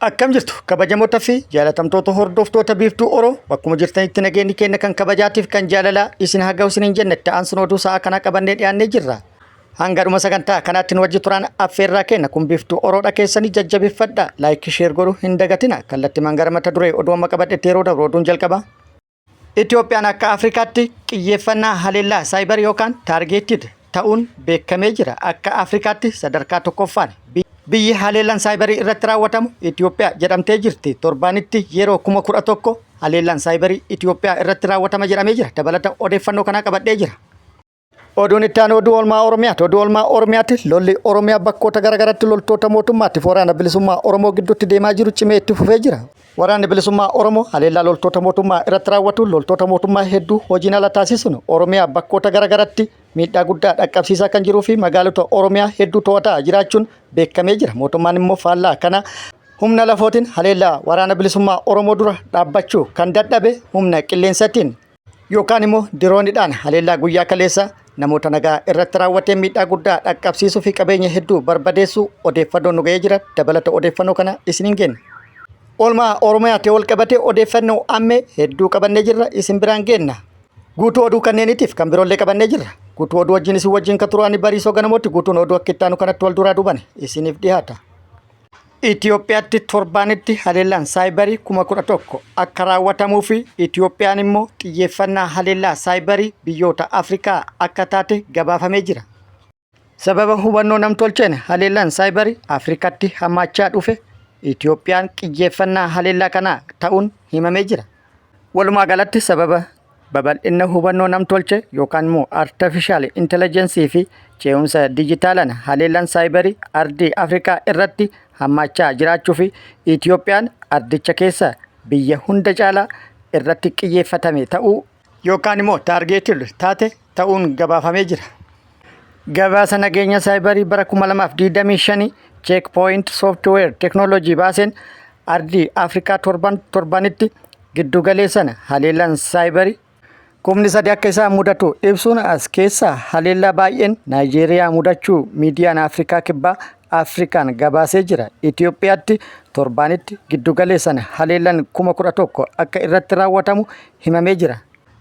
Akkam jirtu kabajamoota fi jaalatamtoota hordoftoota Biiftuu Oro, bakkuma jirtanitti nageenyi keenya kan kabajaatiif kan jaalalaa isin haa ga'u isiniin jenna. Itti aansuun oduu sa'a kanaa qabannee dhiyaannee jirra. Hanga dhuma sagantaa kanaatti nu wajji turaan affeerraa keenya. Kun Biiftuu Oroodha, keessanii jajjabeeffadha. Like, share godhuu hin dagatina. Kallattimaan gara mata duree oduu amma qabadhetti yeroo dabru, oduun jalqaba. Itoophiyaan akka Afrikaatti xiyyeeffannaa haleellaa cyber yookaan targeted ta'uun beekamee jira. Akka Afrikaatti sadarkaa tokkoffaan biyyi haleellaan saayibarii irratti raawwatamu Itoophiyaa jedhamtee jirti. Torbaanitti yeroo 11,000 haleellaan saayibarii Itoophiyaa irratti raawwatama jedhamee jira. Dabalata odeeffannoo kanaa qabadhee jira. Oduun itti aanu oduu oolmaa Oromiyaati. Oduu oolmaa Oromiyaatti, lolli Oromiyaa bakkoota garaagaraatti loltoota mootummaatti waraana bilisummaa Oromoo gidduutti deemaa jiru cimee itti fufee jira. Waraanni bilisummaa Oromoo haleellaa loltoota mootummaa irratti raawwatu loltoota mootummaa hedduu hojiin ala taasisuun Oromiyaa bakkoota garaagaraatti miidhaa guddaa dhaqqabsiisaa kan jiruu fi magaalota Oromiyaa hedduu to'ataa jiraachuun beekamee jira. Mootummaan immoo faallaa kana humna lafootiin haleellaa waraana bilisummaa Oromoo dura dhaabbachuu kan dadhabe humna qilleensaatiin yookaan immoo diroonidhaan haleellaa guyyaa kaleessa namoota nagaa irratti raawwatee miidhaa guddaa dhaqqabsiisuu fi qabeenya hedduu barbadeessuu odeeffannoon nu ga'ee jira. Dabalata odeeffannoo kana isiniin kenna. Oolmaa Oromiyaatti wal qabatee odeeffannoo ammee hedduu qabannee jirra, isin biraan geenna. Guutuu oduu kanneeniitiif kan biroollee qabannee jirra. Guutuu oduu wajjin isin wajjin kan turu ani Bariisoo Ganamootti. Guutuun oduu akka itti aanu kanatti wal duraa duuban isiniif dhiyaata. Itoophiyaatti torbaanitti haleellaan saayibarii 11,000 akka raawwatamuu fi Itoophiyaan immoo xiyyeeffannaa haleellaa saayibarii biyyoota Afrikaa akka taate gabaafamee jira. Sababa hubannoo namtolcheen haleellaan saayibarii Afrikaatti hammaachaa dhufe, Itoophiyaan xiyyeeffannaa haleellaa kanaa ta'uun himamee jira. Walumaa galatti sababa babal'ina hubannoo namtolchee yookaan immoo artificial intelligence fi ce'umsa dijitaalaan haleellaan saayibarii ardii Afrikaa irratti hammaachaa jiraachuu fi Itoophiyaan ardicha keessa biyya hunda caalaa irratti xiyyeeffatame ta'uu yookaan immoo targeted taate ta'uun gabaafamee jira. Gabaasa nageenya saayibarii bara 2025 Check Point Software Technology baaseen ardii Afrikaa torban torbanitti giddu galeessan haleellaan saayibarii 3,000 akka isaan mudatu ibsuun, as keessaa haleellaa baay'een Naayijeeriyaa mudachuu miidiyaan Afrikaa Kibbaa Afrikaan gabaasee jira. Itoophiyaatti torbaanitti giddu galeessan haleellaan 11,000 akka irratti raawwatamu himamee jira.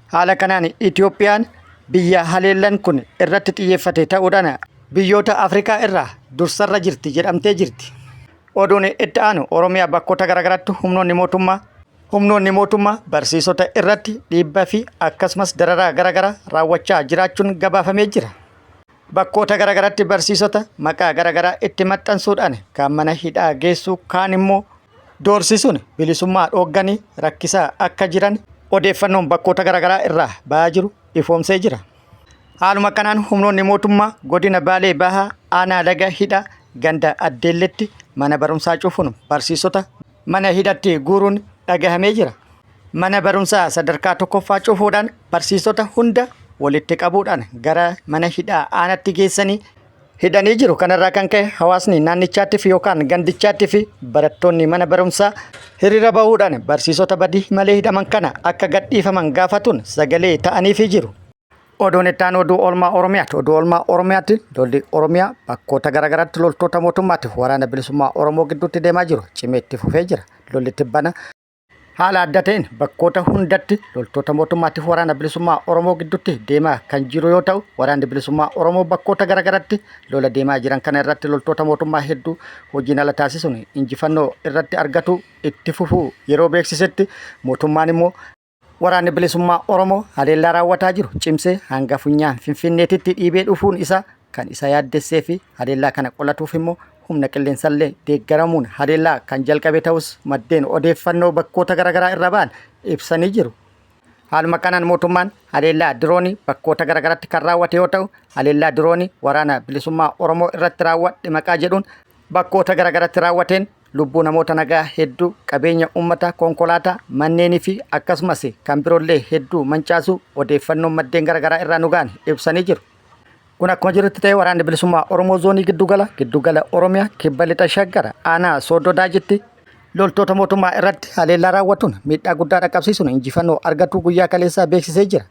Haala kanaan Itoophiyaan biyya haleellaan kun irratti xiyyeeffate ta'uudhaan biyyoota Afrikaa irraa dursarra jirti jedhamtee jirti. Oduun itti aanu, Oromiyaa bakkoota garaagaraatti humnoonni mootummaa barsiisota irratti dhiibbaa fi akkasumas dararaa garaagaraa raawwachaa jiraachuun gabaafamee jira. Bakkoota garaagaraatti barsiisota maqaa garaagaraa itti maxxansuudhaan kaan mana hidhaa geessuu, kaan immoo doorsisuun bilisummaa dhoogganii rakkisaa akka jiran odeeffannoon bakkoota garaagaraa irraa ba'aa jiru ifoomsee jira. Haaluma kanaan humnoonni mootummaa godina Baalee Bahaa aanaa Laga Hidhaa ganda Addeelletti mana barumsaa cufuun barsiisota mana hidhatti guuruun dhagahamee jira. Mana barumsaa sadarkaa tokkoffaa cufuudhaan barsiisota hunda walitti qabuudhaan gara mana hidhaa aanatti geessanii hidhanii jiru. Kanarraa kan ka'e hawaasni naannichaattiif yookaan gandichaattii fi barattoonni mana barumsaa hiriira bahuudhaan barsiisota badii malee hidhaman kana akka gadhiifaman gaafatuun sagalee ta'aniifii jiru. Oduun itti aanu oduu oolmaa Oromiyaati. Oduu oolmaa Oromiyaatti, lolli Oromiyaa bakkoota garaagaraatti loltoota mootummaatiif waraana bilisummaa Oromoo gidduutti deemaa jiru cimee itti fufee jira. Lolli tibbana haala adda ta'een bakkoota hundatti loltoota mootummaatiif waraana bilisummaa Oromoo gidduutti deemaa kan jiru yoo ta'u, waraanni bilisummaa Oromoo bakkoota garaagaraatti lola deemaa jiran kana irratti loltoota mootummaa hedduu hojiin ala taasisuun injifannoo irratti argatu itti fufuu yeroo beeksisetti, mootummaan immoo waraanni bilisummaa Oromoo haleellaa raawwataa jiru cimsee hanga funyaan Finfinneetitti dhiibee dhufuun isaa kan isa yaaddessee fi haleellaa kana qolatuuf immoo humna qilleensallee deeggaramuun haleellaa kan jalqabe ta'us maddeen odeeffannoo bakkoota garaagaraa irra ba'an ibsanii jiru. Haaluma kanaan mootummaan haleellaa diroonii bakkoota garaagaraatti kan raawwate yoo ta'u, haleellaa diroonii waraana bilisummaa Oromoo irratti raawwadhe maqaa jedhuun bakkoota garaagaraatti raawwateen lubbuu namoota nagaa hedduu, qabeenya uummataa, konkolaataa, manneenii fi akkasumas kan biroollee hedduu mancaasuu odeeffannoon maddeen garaagaraa irraa nu ga'an ibsanii jiru. Kun akkuma jirutti ta'e, waraanni bilisummaa Oromoo zoonii giddugala Oromiyaa kibba lixa Shaggar aanaa Sooddoo Daajitti loltoota mootummaa irratti haleellaa raawwatuun miidhaa guddaa dhaqqabsiisuun injifannoo argatu guyyaa kaleessaa beeksisee jira.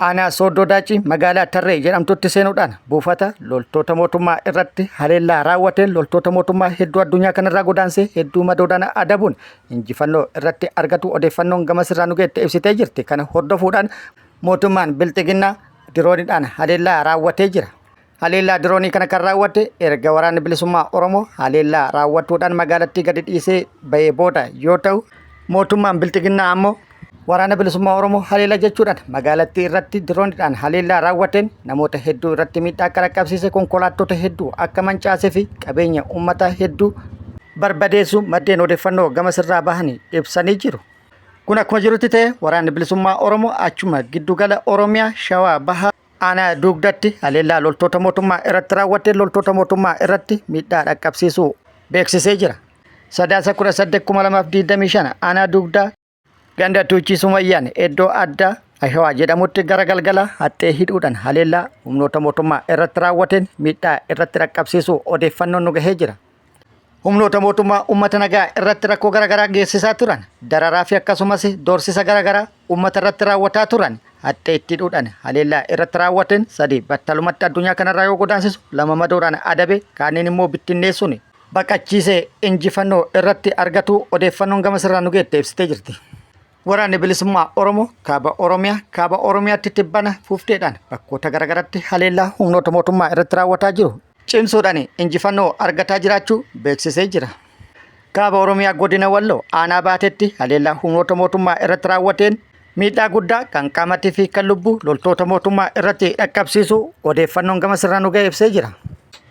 Aanaa Sooddoo Daacii magaalaa Tarree jedhamtutti seenuudhaan buufata loltoota mootummaa irratti haleellaa raawwateen loltoota mootummaa hedduu addunyaa kanarraa godaansee hedduu madoodhaan adabuun injifannoo irratti argatu odeeffannoon gamasirraa nu geette ibsitee jirti. Kana hordofuudhaan mootummaan Bilxiginnaa dirooniidhaan haleellaa raawwatee jira. Haleellaa diroonii kana kan raawwate erga waraanni bilisummaa Oromoo haleellaa raawwatuudhaan magaalattii gadi dhiisee bahee booda yoo ta'u, mootummaan Bilxiginnaa ammoo waraana bilisummaa Oromoo haleela jechuudhaan magaalattii irratti dirooniidhaan haleellaa raawwateen namoota hedduu irratti miidhaa akka dhaqqabsiise, konkolaattota hedduu akka mancaasee fi qabeenya uummataa hedduu barbadeessuu maddeen odeeffannoo gama sirraa bahanii ibsanii jiru. Kun akkuma jirutti ta'e waraanni bilisummaa Oromoo achuma giddugala Oromiyaa Shawaa Bahaa Aanaa Duugdatti haleellaa loltoota mootummaa irratti raawwateen loltoota mootummaa irratti miidhaa dhaqqabsiisuu beeksisee jira. Sadaasa 18,2025 Aanaa Duugdaa ganda Tuuchii Sumayyaan iddoo addaa Ashawaa jedhamutti gara galgala haxxee hidhuudhaan haleellaa humnoota mootummaa irratti raawwateen miidhaa irratti dhaqqabsiisuu odeeffannoon nu gahee jira. Humnoota mootummaa uummata nagaa irratti rakkoo garaagaraa geessisaa turan, dararaa fi akkasumas doorsisa garaagaraa uummata irratti raawwataa turan haxxee itti hidhuudhaan haleellaa irratti raawwateen sadi battalumatti addunyaa kanarraa yoo godaansisu lama madoodhaan adabe kaaniin immoo bittinneessuun baqachiisee injifannoo irratti argatuu odeeffannoon gama sirraa nu geette ibsitee jirti. Waraanni Bilisummaa Oromoo Kaaba Oromiyaa Kaaba Oromiyaatti tibbana fufteedhaan bakkoota garaagaratti haleellaa humnoota mootummaa irratti raawwataa jiru cimsuudhaan injifannoo argataa jiraachuu beeksisee jira. Kaaba Oromiyaa Godina Walloo aanaa Baateetti haleellaa humnoota mootummaa irratti raawwateen miidhaa guddaa kan qaamatii fi kan lubbuu loltoota mootummaa irratti dhaqqabsiisuu odeeffannoon gama sirraa nu ga'e ibsee jira.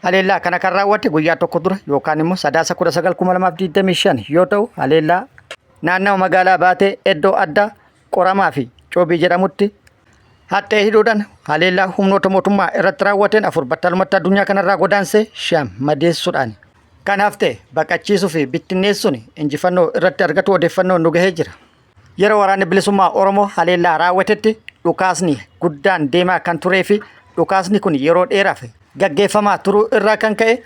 Haleellaa kana kan raawwate guyyaa tokko dura yookaan immoo Sadaasa 19,2025 yoo ta'u haleellaa Naannawa magaalaa Baatee iddoo addaa Qoramaa fi Coobii jedhamutti haxxee hidhuudhaan haleellaa humnoota mootummaa irratti raawwateen afur battalumatti addunyaa kanarraa godaansee shan madeessuudhaan kan hafte baqachiisuu fi bittinneessuun injifannoo irratti argatu odeeffannoon nu gahee jira. Yeroo waraanni bilisummaa Oromoo haleellaa raawwatetti dhukaasni guddaan deemaa kan turee fi dhukaasni kun yeroo dheeraaf gaggeeffamaa turuu irraa kan ka'e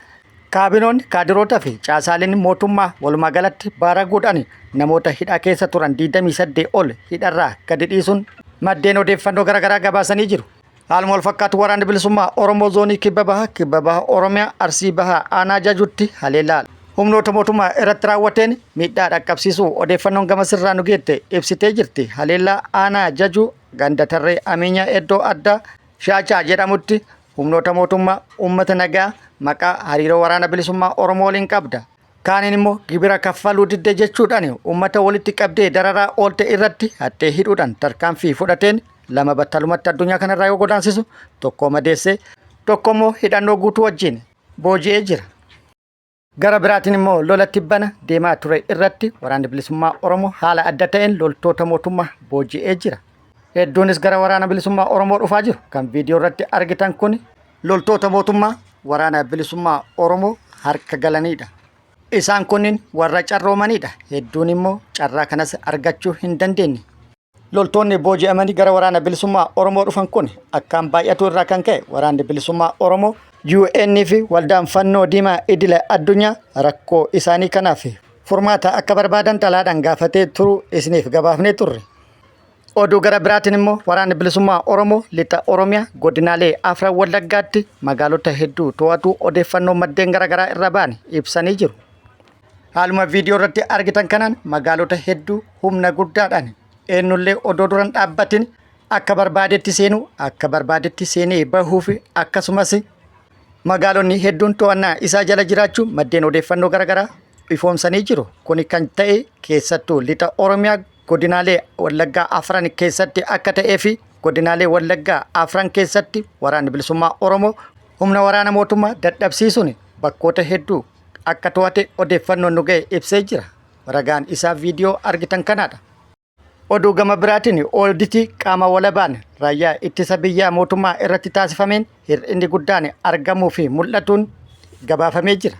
Kaabinoonni, kaadiroota fi caasaaleen mootummaa walumaa galatti baaraguudhaan namoota hidhaa keessa turan 28 ol hidharraa gadi dhiisuun maddeen odeeffannoo garaagaraa gabaasanii jiru. Haaluma wal fakkaatu waraanni bilisummaa Oromoo zoonii kibba baha kibba baha Oromiyaa Arsii baha aanaa Jajuutti haleellaa humnoota mootummaa irratti raawwateen miidhaa dhaqqabsiisuu odeeffannoon gama sirraa nu geette ibsitee jirti. Haleellaa aanaa Jajuu ganda Tarree Ameenyaa iddoo addaa Shaachaa jedhamutti humnoota mootummaa uummata nagaa maqaa hariiroo waraana bilisummaa Oromoo waliin qabda. Kaaniin immoo gibira kaffaluu didde jechuudhaan uummata walitti qabdee dararaa oolte irratti haxxee hidhuudhaan tarkaanfii fudhateen lama battalumatti addunyaa kanarraa yoo godaansisu tokko madeessee tokko immoo hidhannoo guutuu wajjin booji'ee jira. Gara biraatiin immoo lola tibbana deemaa ture irratti waraanni bilisummaa Oromoo haala adda ta'een loltoota mootummaa booji'ee jira. Hedduunis gara waraana bilisummaa Oromoo dhufaa jiru. Kan viidiyoo irratti argitan kun loltoota mootummaa waraana bilisummaa Oromoo harka galanidha. Isaan kunniin warra carroomanidha. Hedduun immoo carraa kanas argachuu hin dandeenye. Loltoonni booji'amanii gara waraana bilisummaa Oromoo dhufan kun akkaan baay'atuu irraa kan ka'e waraanni bilisummaa Oromoo UN fi waldaan fannoo diimaa idila addunyaa rakkoo isaanii kanaaf furmaata akka barbaadan xalaadhaan gaafatee turuu isiniif gabaafnee turre. Oduu gara biraatiin immoo waraanni bilisummaa Oromoo lixa Oromiyaa godinaalee afran Wallaggaatti magaalota hedduu to'atuu odeeffannoo maddeen garaagaraa irra ba'an ibsanii jiru. Haaluma viidiyoo irratti argitan kanaan magaalota hedduu humna guddaadhaan eenyullee odoo duran dhaabbatin akka barbaadetti seenuu akka barbaadetti seenee bahuu fi akkasumas magaalonni hedduun to'annaa isaa jala jiraachuu maddeen odeeffannoo garaagaraa ifoomsanii jiru. Kuni kan ta'e keessattuu lixa Oromiyaa godinaalee Wallaggaa afran keessatti akka ta'ee fi godinaalee Wallaggaa afran keessatti waraanni bilisummaa Oromoo humna waraana mootummaa dadhabsiisuun bakkoota hedduu akka to'ate odeeffannoon nu ga'e ibsee jira. Ragaan isaa viidiyoo argitan kanaadha. Oduu gama biraatiin ooditii qaama walabaan raayyaa ittisa biyyaa mootummaa irratti taasifameen hir'inni guddaan argamuu fi mul'atuun gabaafamee jira.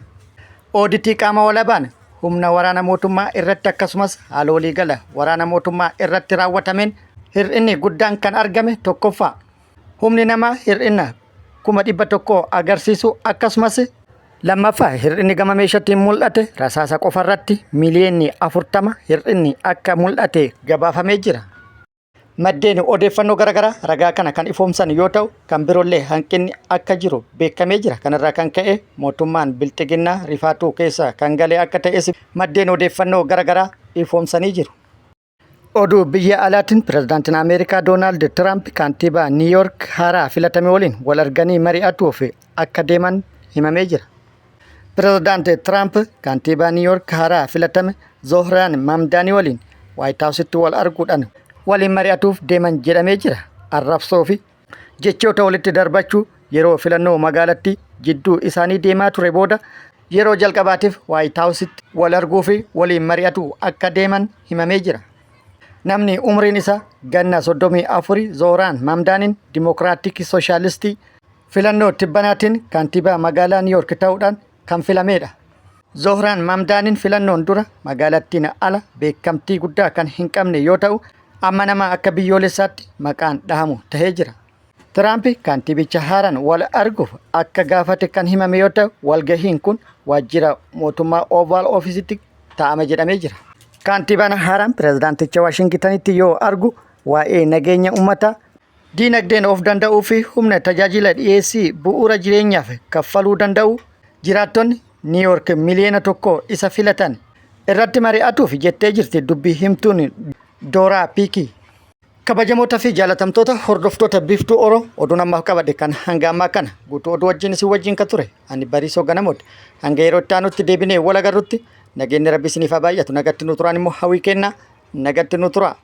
Ooditii qaama walabaan humna waraana mootummaa irratti akkasumas haala waliigala waraana mootummaa irratti raawwatameen hir'inni guddaan kan argame tokkoffaa humni namaa hir'ina 100,000 agarsiisu akkasumas lammaffaa hir'inni gama meeshatiin mul'ate rasaasa qofarratti miliyoonni 40 hir'inni akka mul'ate gabaafamee jira. Maddeen odeeffannoo garaagaraa ragaa kana kan ifoomsan yoo ta'u, kan biroollee hanqinni akka jiru beekamee jira. Kanarraa kan ka'e mootummaan bilxiginnaa rifaatuu keessa kan galee akka ta'es maddeen odeeffannoo garaagaraa ifoomsanii jiru. Oduu biyya alaatiin pirezidaantiin Ameerikaa Doonaald Tiraamp kantiibaa Niiyork haaraa filatame waliin wal arganii mari'atuuf akka deeman himamee jira. Pirezidaanti Tiraamp kantiibaa Niiyork haaraa filatame Zohraan Mamdaanii waliin Waayit Haawusitti wal arguudhaan waliin mari'atuuf deeman jedhamee jira. Arrabsoo fi jechoota walitti darbachuu yeroo filannoo magaalattii jidduu isaanii deemaa ture booda yeroo jalqabaatiif Waayit Haawusitti wal arguu fi waliin mari'atu akka deeman himamee jira. Namni umriin isaa ganna 34 Zohraan Mamdaaniin Dimookiraatikii Sooshaalistii filannoo tibbanaatiin kantiibaa magaalaa Niiyork ta'uudhaan kan filamedha. Zohraan Mamdaaniin filannoon dura magaalattiin ala beekamtii guddaa kan hin qabne yoo ta'u, amma nama akka biyyoolessaatti maqaan dhahamu tahee jira. Tiraamp kantiibicha haaraan wal arguuf akka gaafate kan himame yoo ta'u, walgahiin kun waajjira mootummaa Ovaal Ofiisitti taa'ama jedhamee jira. Kantiibaan haaraan pirezidaanticha Waashingitanitti yoo argu waa'ee nageenya uummataa, diinagdeen of danda'uu fi humna tajaajila dhiyeessii bu'uura jireenyaaf kaffaluu danda'u jiraattonni Niiyork miliyoona 1 isa filatan irratti mari'atuuf jettee jirti dubbii himtuun Dooraa Piikii. Kabajamoota fi jaalatamtoota hordoftoota Biiftuu Oro, oduun ammaaf qabadhe kan hanga ammaa kana. Guutuu oduu wajjin isin wajjin kan ture ani Bariisoo Ganamooti. Hanga yeroo itti aanutti deebinee wal agarrutti nageenyi Rabbi isiniif haa baay'atu. Nagatti nu turaan immoo hawwii kennaa, nagatti nu turaa.